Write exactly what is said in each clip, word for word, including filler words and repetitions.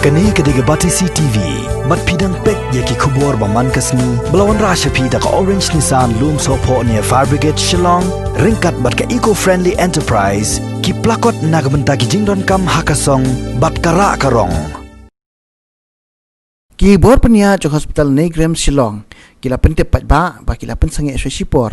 Kane ka dei ka Batesi T V. Bad phi dang peit ïa ki khubor ba man ka sngi ba la wanrah sha phi da ka Orange Nissan Lumsohphoh near Fire Brigade Shillong, ryngkat bad ka Eco Friendly Enterprise, ki plakot na ka bynta ki jingdonkam ha ka song bad ka rah ka rong. Ki bor pynïaid jong hospital NEIGRIHMS Shillong ki la pyntip paidbah ba ki la pynsangeh shuwa shipor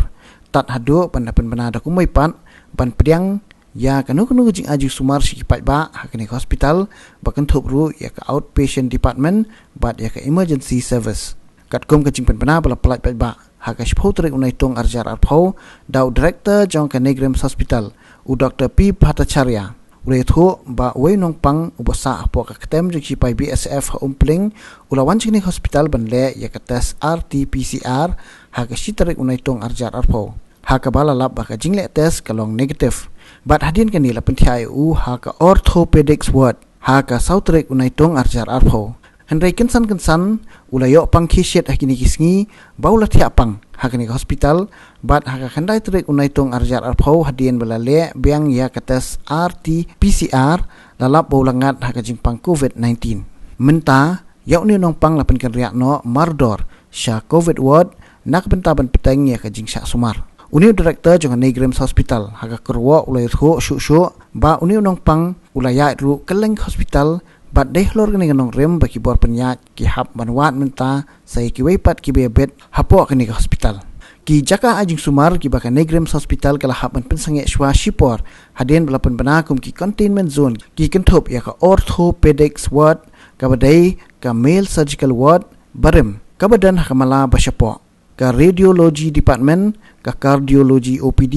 tad haduh ban da pynbna da kumwei pat ban pdiang ïa kano kano ka jingai jingsumar sha ki paidbah ha kane ka hospital, ba kynthup ruh ïa ka outpatient department bad ïa ka emergency service. Katkum ka jingpynbna ba la pyllait paidbah ha ka shiphew tarik u Naitung arhajar arphew da u director jong ka NEIGRIHMS Hospital, u Doctor P Bhattacharya, u la ïathuh ba uwei u nongpang uba sah hapoh ka ktem jong ki sipai B S F ha Umpling u la wan sha kane ka hospital ban leh ïa ka test R T P C R ha ka shi tarik u Naitung arhajar arphew, ha kaba la lap ba ka jingleh test ka long negative. Bad hadien kane la pynthiah ïa u ha ka orthopedics ward ha ka saw tarik u Naitung arhajar arphew. Hynrei kynsan kynsan u la ïoh pang khie shiet ha kine ki sngi ba u la thiah pang ha kane ka hospital, bad ha ka khyndai tarik u Naitung arhajar arphew, hadien ba la leh biang ïa ka test R T P C R, la lap ba u la ngat ha ka jingpang COVID nineteen. Mynta ïa une u nongpang la pynkynriah noh mardor sha COVID ward na ka bynta ban pynbteng ïa ka jingshah sumar. Une u director jong ka NEIGRIHMS Hospital ha ka kyrwoh u la ïathuh shuh shuh ba une u nongpang u la ïaid ruh kylleng ka hospital, bad dei halor kane ka nongrim ba ki bor pynïaid ki hap ban wad mynta sa ïa kiwei pat kiba ïabit hapoh kane ka hospital. Ki jaka ai jingsumar kiba ka NEIGRIHMS Hospital ka la hap ban pynsangeh shuwa shipor hadien ba la pynbna kum ki containment zone, ki kynthup ïa ka orthopedics ward, kaba dei ka male surgical ward barim kaba don ha ka mala ba shapoh, ka radiology department, ka cardiology O P D,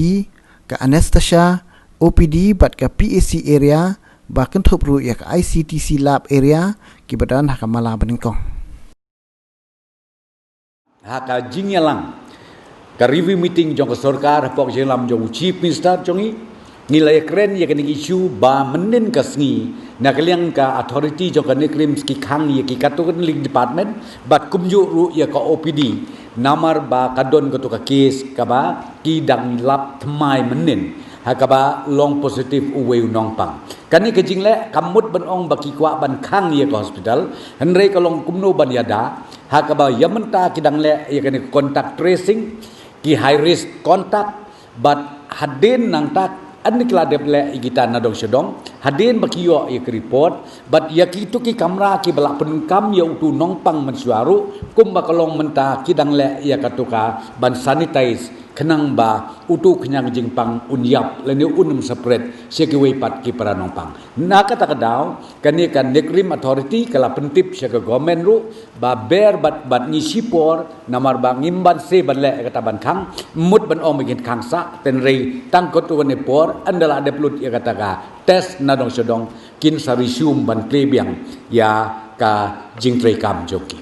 ka anesthesia O P D bad ka P A C area, ba kynthup ruh ïa ka I C T C lab area, kiba don ha ka mala banyngkong. Ha ka jingïalang ka review meeting jong ka sorkar hapoh ka jingïalam jong u Chief Minister jong ngi, ngi la ïakren ïa kane ka issue ba mynhynnin ka sngi na ka liang ka authority jong ka NEIGRIHMS ki khang ïa ki katto katne department bad kumjuh ruh ïa ka O P D, namar ba ka don kato ka case kaba ki dang lap thymmai mynhynnin ha kaba long positive uwei u nongpang. Kane ka jingleh kam mut ban ong ba ki kwah ban khang ïa ka hospital, hynrei ka long kumno ban ïada ha kaba ïa mynta ki dang leh ïa kane ka contact tracing, ki high risk contact, bad hadien nangta hadien ki la dep leh ïa kita na dong sha dong, hadien ba ki ïoh ïa ka report, bad ïa kito ki kamra kiba la pyndonkam ïa uto u nongpang mynshuwa ruh, kumba ka long mynta ki dang leh ïa kato ka ban sanitize, khnang ba uto u khñiang jingpang un ïap lane un ym spread sha kiwei pat ki para nongpang. Na kata ka daw, kane ka NEIGRIHMS authority ka la pyntip sha ka government ruh ba ber bad, bad ngi shipor, namar ba ngim banse ban leh kata ban khang, mut ban ong ba ngin khang sah, hynrei tang kato kane por, ynda la dep lut ïa kata ka test na dong sha dong, kin sa resume ban plie biang ïa ka jingtrei kam jong ki.